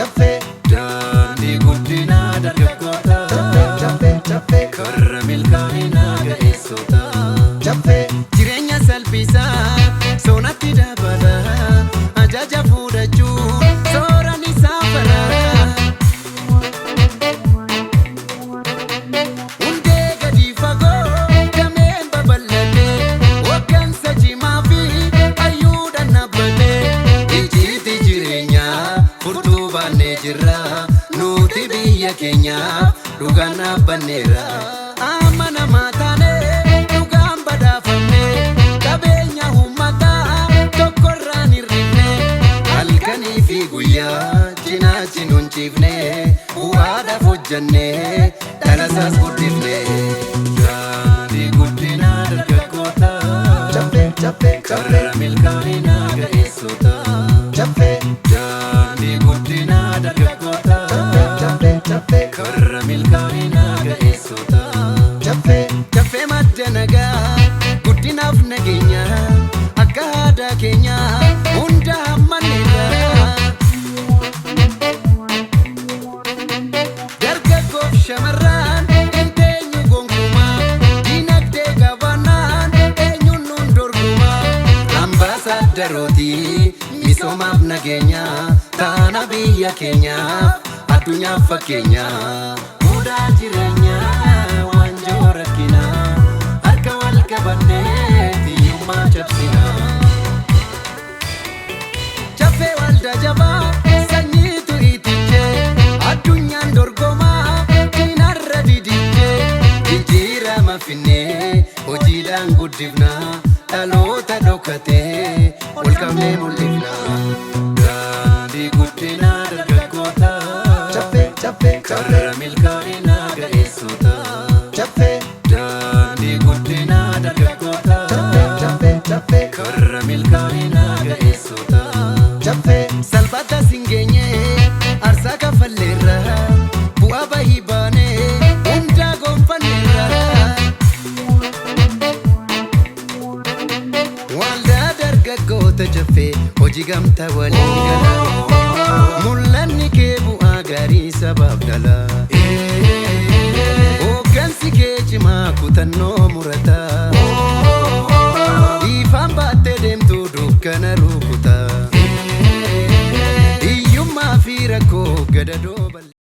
Caffee. Daandii guddinaa dargaggoota. Caffee caffee caffee. Karra milkaa'inaa ga'eessota. Caffee. Jireenya salphisaa soonatti dabala. Ajaja fudhachuun sooraan isaa fala. Hundee gadi fagoo dameen babal'atee hoggansa cimaa fi hayyuudhaan dhaabbatee ijjiitii jireenyaa furtuu baannee jirra nuti biyya keenyaaf dhugaan dhaabbanneerra. Amanamaa taanee dhugaan badhaafamne qabeenya uummataa tokkorraan hir'ifne halkanii fi guyyaa cinaachi nun ciifne bu'aadhaaf hojjanne dhalasaas guddifne. Daandii guddinaa dargaggoota. Caffee caffee caffee. Karra milkaa'inaa ga'eessota. Caffee. Daandii guddinaa dargaggoota. Caffee caffee caffee. Karra milkaa'inaa ga'eessota. Caffee. Caffee madda nagaa guddinaaf nageenya akka aadaa keenya hunda hammanneerra. Dargaggoof shamarran hin teenyu gonkumaa dinagdee qabaannaan eenyuun nun dorgomaa. Ambaasaaddarooti misoomaaf nageenya taana biyya keenyaaf addunyaaf fakkeenya. Mudaa jireenyaa waanjoo rakkinaa harka wal qabannee hiyyummaa cabsinaa. Caffee waldaa jabaa sanyiitu itichee addunyaan dorgomaa diinarra didichee jijjiirama finnee hojiidhaan guddifnaa dhaloota dhokatee ol qabnee mul'ifnaa. Daandii guddinaa dargaggoota. Caffee caffee caffee. Karra milkaa'inaa ga'eessota. Caffee. Daandii guddinaa dargaggoota. Caffee caffee caffee. Karra milkaa'inaa ga'eessota. Caffee. Salphata singeenye aarsaa kaffalleerra bu'aa bahii baanee hundaa gonfanneerra. Waldaa dargaggoota caffee hojii gamtaa waliin gala. Mul'anni kee bu'aa gaarii sabaaf dhala. Hooggansi kee cimaa kutannoo murata.